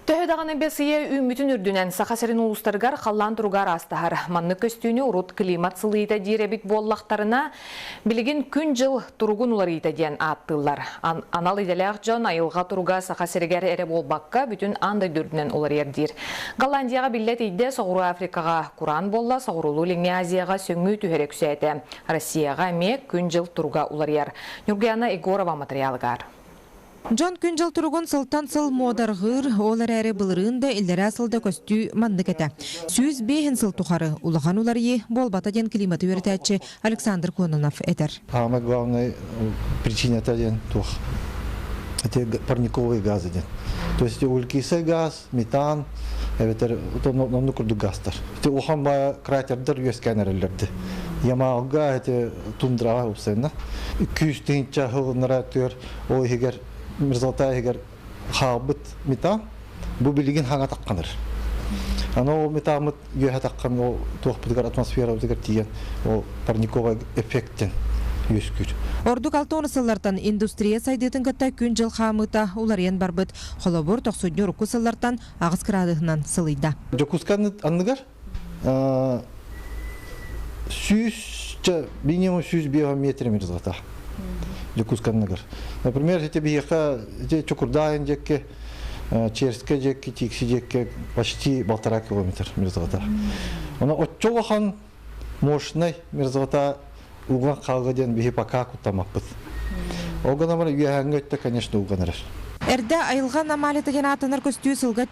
Төһө даҕаны бэс ыйа үүммүтүн үрдүнэн Саха сирин улуустарыгар халлаан туруга араастаһар. Маннык көстүүнү урут климат сылыйыыта диир эбит буоллахтарына, билигин күн-дьыл туругун уларыйыыта диэн ааттыыллар. Анал идэлээх дьон айылҕа туруга Саха сиригэр эрэ буолбакка, бүтүн аан дойду үрдүнэн уларыйар диир. Голландияҕа биллэ тиийдэ, Соҕуруу Африкаҕа кураан буолла, Соҕуруулуу-Илиҥҥи Азияҕа сөҥүү түһэрэ үксээтэ. Россияҕа эмиэ күн-дьыл туруга уларыйар. Ньургуяна Егорова матырыйаалыгар. Дьон күн-дьыл туругун сылтан сыл муодарҕыыр, ол эрээри былырыын да иллэрээ сыл да көстүү маннык этэ. 105 сыл тухары улахан уларыйыы буолбата диэн климаты үөрэтээччи Александр Кононов этэр. Самое главное причина диэн туох это парниковые газы диэн. То есть углекислый газ, метан, эбэтэр оннук курдук газтар. Ити улахан баа кратердар үөскээн эрэллэрди. Ямалга эти тундраҕа упсайна. Күүс тыһынча хылыннара түөр ол иһигэр мерзлота иһигэр хаалбыт метан бу билигин хаҥа тахханар. Аны ол метаммыт үөһэ таххан ол туохпутугар атмосферабытыгар тиийэн ол парниковай эффектин үөскүүр. Ордук 60 сыллартан индустрия сайдыытын кытта күн-дьыл хаамыыта уларыйан барбыт. Холобур, тохсунньу урукку сыллартан аҕыс кыраадыһынан сылыйда. Дьокуускай анныгар 100 минимум 100 биометр мерзлота Дьокуускай анныгар. Например, эти биһиэхэ ити Чокурдаайын диэки, Черскэй диэки, Тикси диэки почти полтора километр мерзлота. Оно оччо улахан мощный мерзлота уган хаалга диэн биһи пока куттаммаппыт. Ол гынан баран үөһээҥҥи өттө, конечно, уган эрэр. Эрдэ айылҕа аномалията диэн ааттанар көстүү сылга.